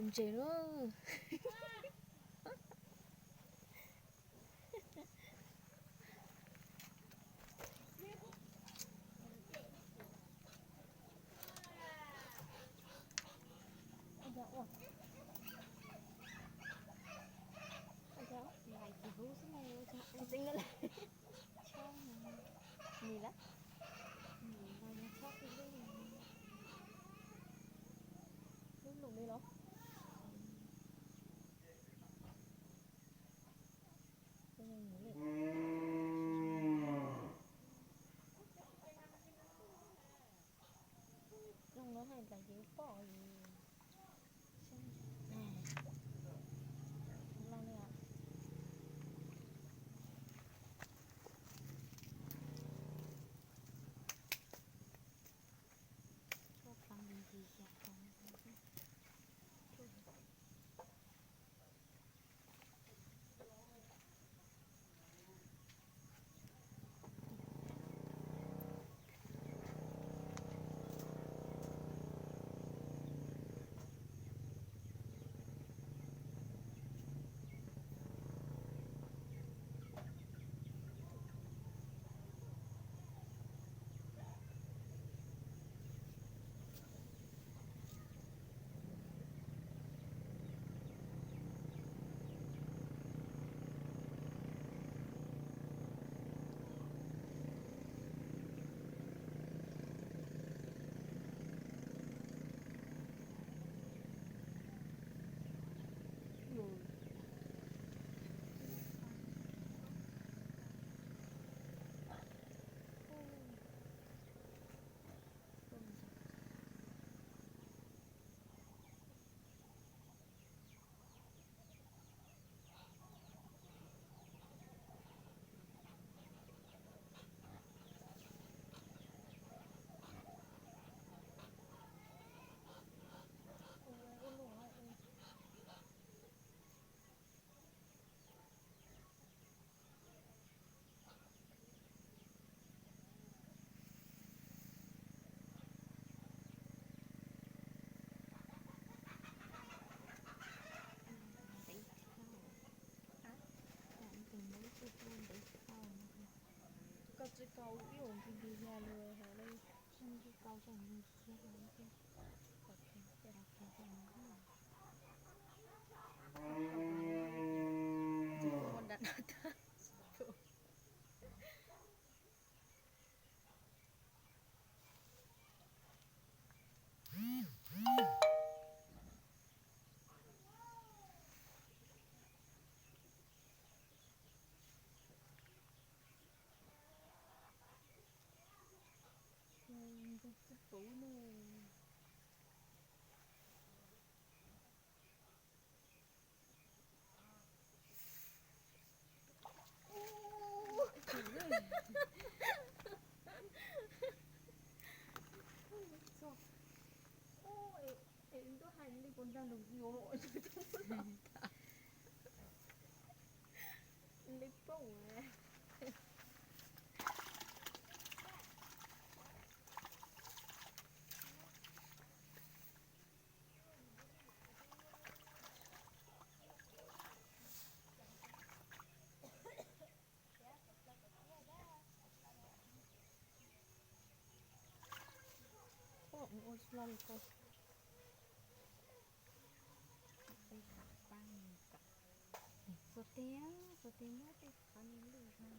Ntses lub. Nim lawm. Lub lus li los? Zoo no hais lawv yeej pom li. Loj li os. Tuaj plaub ntsis ntsis xyov. Koj tsis kaus ib ua nti nti ya lawm hos. Ua nti nti ya. Ntug txij puv no. Es ntuj hais li puas nrog lus yuav li pooj. Ua tsis loj li ko. Xuas tes, xuas tes muab tej qhov ni lwj zog.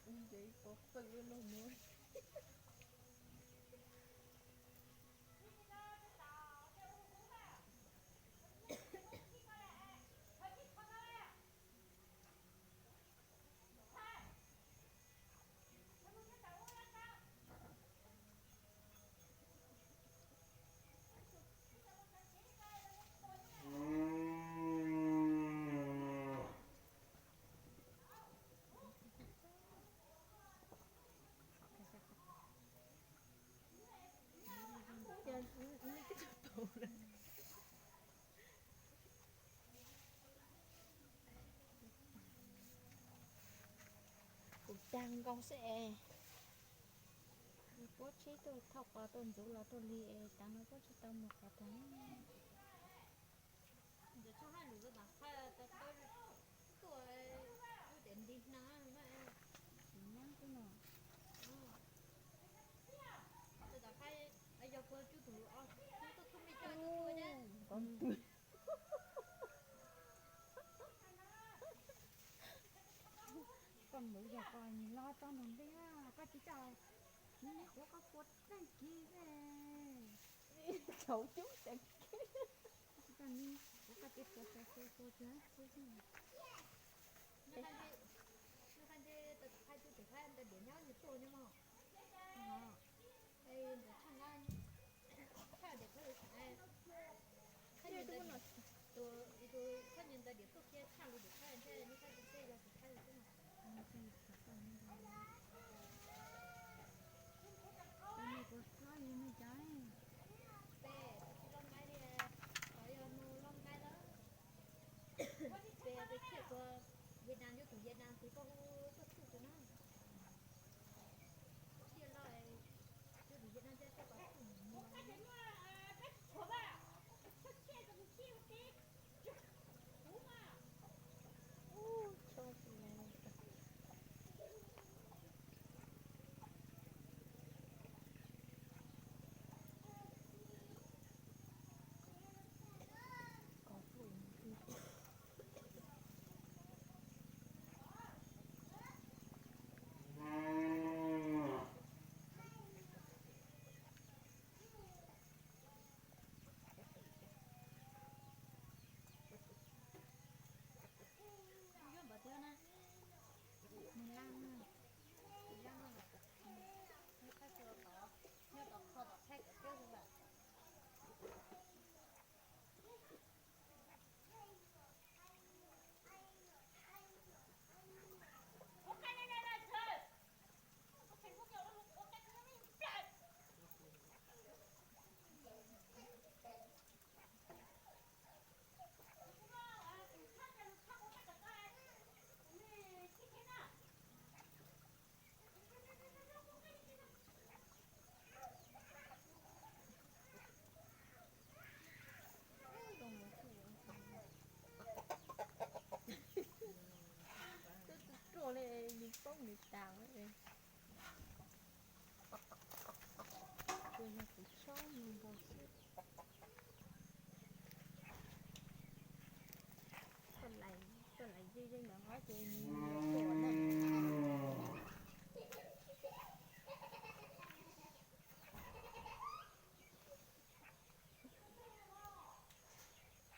Ntses pov qwj lub lug muag. Kuv tag nkaus xwb es. Puab tsheb tuaj thauj qos tuaj ntxuv los tuaj li es tav no puab tsis tau mus qhov tag. Ntawd tshaj haj lus tas haj tas tuaj, tuaj tias nti hna na. Nyab xwb no. Tus tom qab yog puag tub tus os, tub tuaj thub me coj tuaj tuaj ne. Koj mus yog koj nim los tso nrog npe, koj tsis tau, neb qhuav koj puas tag kiv ne. Thaum cub tag kiv. Tsis tau ni, qhuav koj tsis puas tso tso tso tso. Nyob qab ntsej tus hais tub tus hais ntawd diam nyob nws tuaj nyob mog. Ntawd tshaj nqa, tshaj diam khaub lus tshaj, tus tus tshaj nyias ntawd diam tuaj kiag tshaj lus diam khaub ntsej nws khaub tus txej los tus khaub lus xwb no. Tus me tus hlob yog me cas? Peb tsis loj nqaij li, qhov yog nus loj nqaij lawm. Peb peb thiaj tua Việt Nam, yuav tus Việt Nam tus koj hu koj txuj tus na. Thiaj loj, yuav tus Việt Nam thiaj koj txuj mus. Nws laj na, nws laj na, nws laj na, nws qab tsuas tod, nyob tod kho tom thaij kom cawg xwb lawm. Twb ruaj li nws poob nws tas. Tsuas yog kuv chob nws nkaus xwb. Koj lais, koj lais ze ze ntawm hov ces nws yuav tuaj na.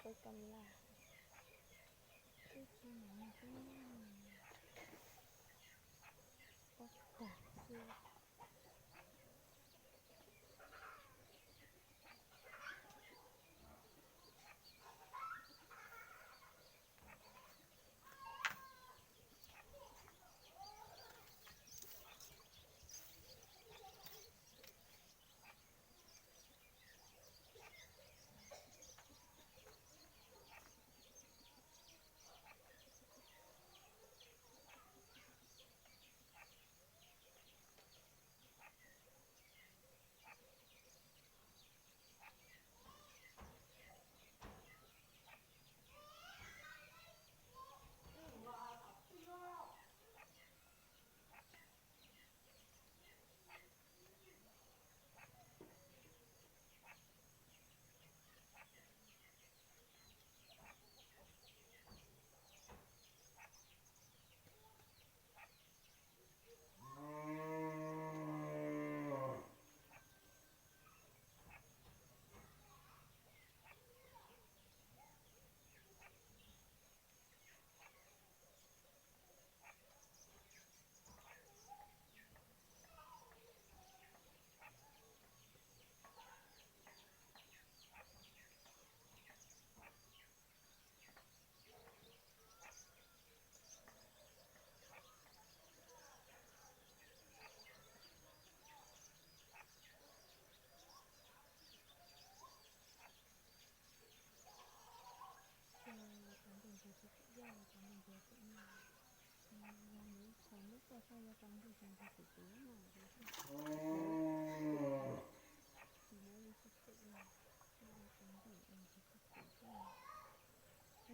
Peb koj lais, ib tug no xwb, ob tag xwb.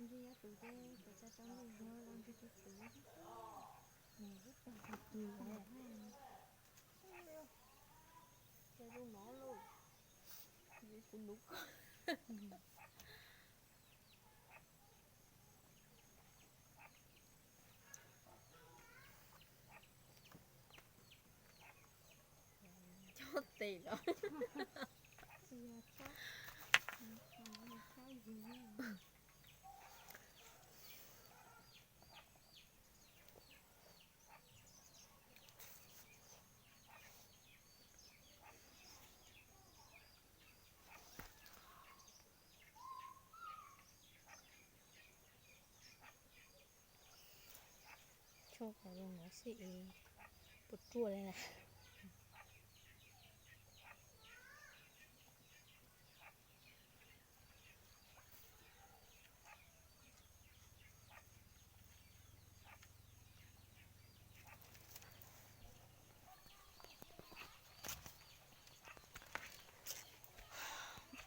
Ntshe nyob tus teb, tus teb tsaus ntuj zuag los ntshe tus tus. Nws lub tag tus tus. Ces tus no lauj, tus nub ko. Chob tes los. Tshuaj kom zoo no xwb es puas ruaj li na.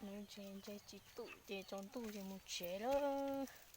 Nws ntse ntse tsis tum ces tsaus ntuj ces mus tsev lawm.